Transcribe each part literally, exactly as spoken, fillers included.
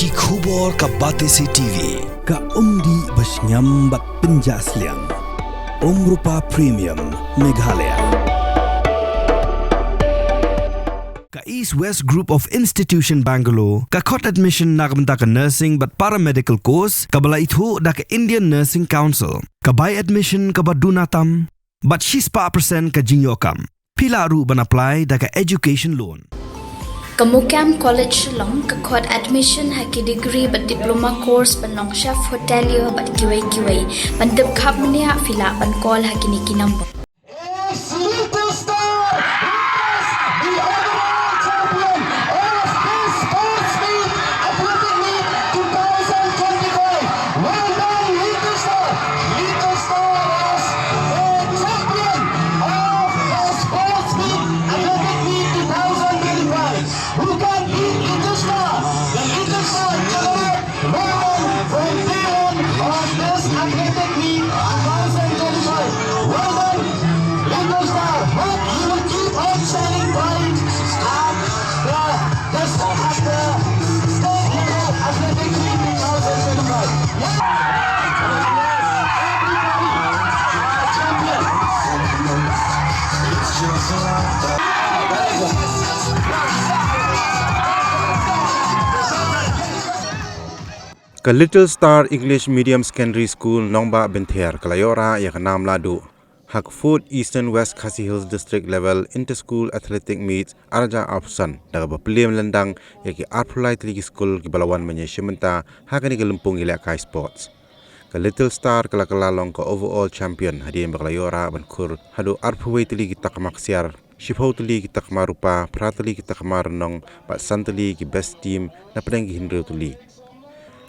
Ki khubor ka Batesi T V, ka umdih ba shngiam bad pynjah sliang. Umrupa Premium, Meghalaya. Ka East West Group of Institution Bangalore, ka khot admission na ka bynta ka nursing bad paramedical course, kaba la ithuh da ka Indian Nursing Council. Ka bai admission kaba duna tam, bad shispah percent ka jingïoh kam. Phi lah ruh ban apply da ka education loan. Ka Mukam College Shillong ka khot admission ha ki degree bad diploma course ban long chef hotelier bad kiwei kiwei. Ban tip khapkhap mynta phi lah ban call ha kine ki number. It's Little Star! Yes! The overall champion of this sports meet, Athletic Meet two thousand twenty-five. Well done, Little Star! Little Star was the champion of the sports meet, Athletic Meet two thousand twenty-five. Who can beat Little Star? The Little Star generate Roman Frontier on this Athletic Meet two thousand twenty-five. Well done, Little Star. Hope you will keep on shining bright at the, this, at the state level Athletic Meet two thousand twenty-five. Yes! Everybody, champion. Ka Little Star English Medium Secondary School, Nongbah Bynther, ka la ïoh rah ïa ka nam lahduh ha ka fourth Eastern West Khasi Hills District Level Inter-School Athletic Meet ar hajar arphew san, da kaba plie lyndang ïa ki arphew lai tylli ki skul kiba la wan ban ïashim bynta ha kane ka lympung ïalehkai sports. Ka Little Star ka la kylla long ka overall champion hadien ba ka la ïoh rah ban khur haduh arphew wei tylli ki takma ksiar, shiphew tylli ki takma rupa, phra tylli ki takma rnong, bad san tylli ki best team na pdeng ki hynriew tylli.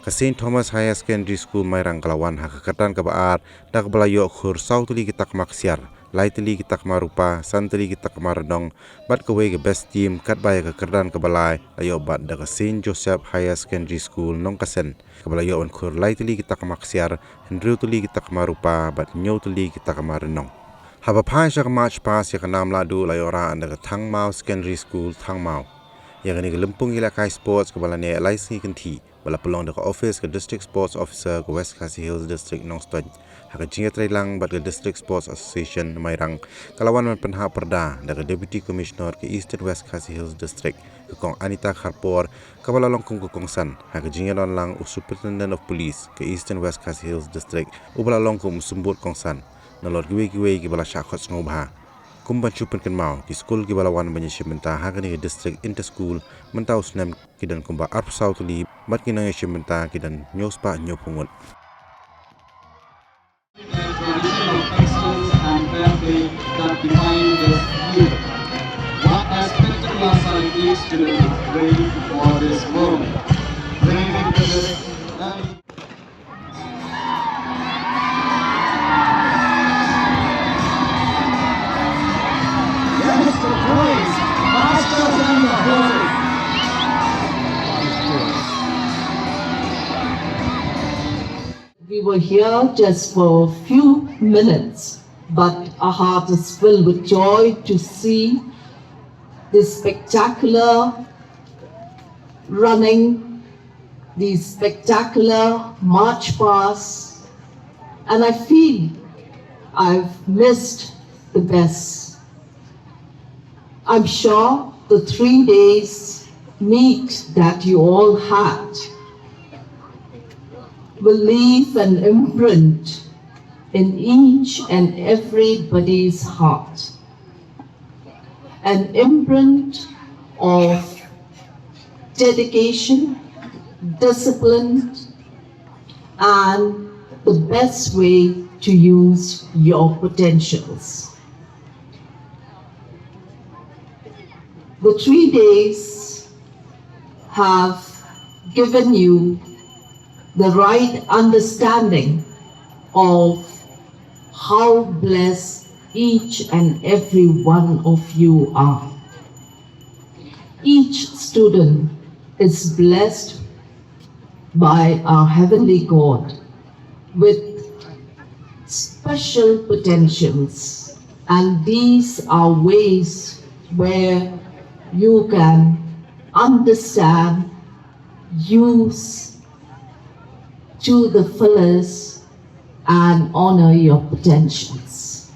Ka Saint Thomas Higher Secondary School Mairang ka la wan ha ka kyrdan kaba ar, da kaba la ïoh khur saw tylli ki takma ksiar, lai tylli ki takma rupa, san tylli ki takma rnong, bad kawei ka best team, katba ïa ka kyrdan kaba lai la ïoh bat da ka Saint Joseph Higher Secondary School Nongkasen, kaba la ïoh ban khur lai tylli ki takma ksiar, hynriew tylli ki takma rupa, bad hynñiew tylli ki takma rnong. Haba phai sha ka march past ïa ka nam lahduh la ïoh rah da ka Thangmaw Secondary School, Thangmaw. Ïa kane ka lympung ïalehkai sports kaba la neh lai sngi kynthih, ba la pynlong da ka office ka District Sports Officer ka West Khasi Hills District, Nongstoiñ, ha ka jingïatreilang bad ka District Sports Association Mairang, ka la wan ban pynhap pyrda da ka Deputy Commissioner ka Eastern West Khasi Hills District, ka Kong Anita Kharpor, kaba la long kum ka kongsan ha ka jingïadonlang u Superintendent of Police ka Eastern West Khasi Hills District, uba la long kum u symbud kongsan, nalor kiwei kiwei kiba la shah khot sngewbha. Kum ban shu pynkynmaw, ki skul kiba la wan ban ïashim bynta ha kane ka district inter-school mynta u snem ki don kumba arphew saw tylli, bad ki nongïashim bynta ki don hynñiew spah hynñiewphew ngut. Traditional customs and fair play that define this year. What a spectacular sight these students bring for this moment. Bringing to this We were here just for a few minutes, but our heart is filled with joy to see this spectacular running, these spectacular march past, and I feel I've missed the best. I'm sure the three days meet that you all had will leave an imprint in each and everybody's heart. An imprint of dedication, discipline, and the best way to use your potentials. The three days have given you the right understanding of how blessed each and every one of you are. Each student is blessed by our heavenly God with special potentials, and these are ways where you can understand Use to the fullest and honor your potentials.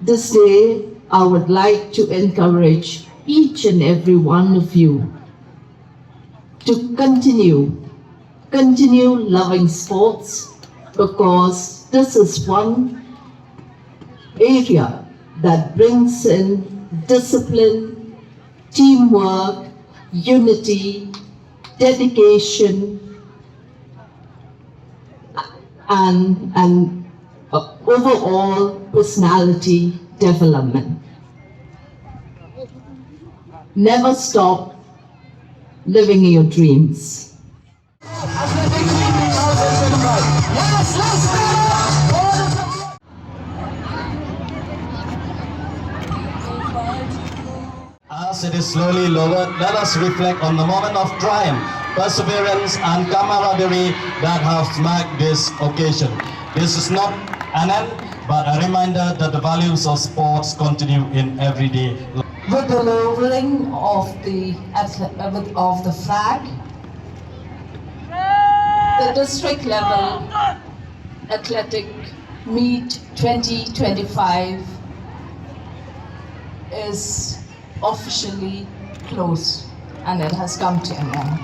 This day, I would like to encourage each and every one of you to continue, continue loving sports, because this is one area that brings in discipline, teamwork, unity, dedication, and, and uh, overall personality development. Never stop living your dreams. As it is slowly lowered, let us reflect on the moment of triumph, perseverance, and camaraderie that have marked this occasion. This is not an end, but a reminder that the values of sports continue in everyday life. With the lowering of the athle- uh, with- of the flag, the district level athletic meet twenty twenty-five is officially closed and it has come to an end.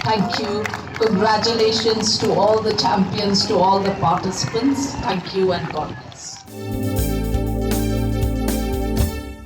Thank you. Congratulations to all the champions, to all the participants. Thank you and God bless.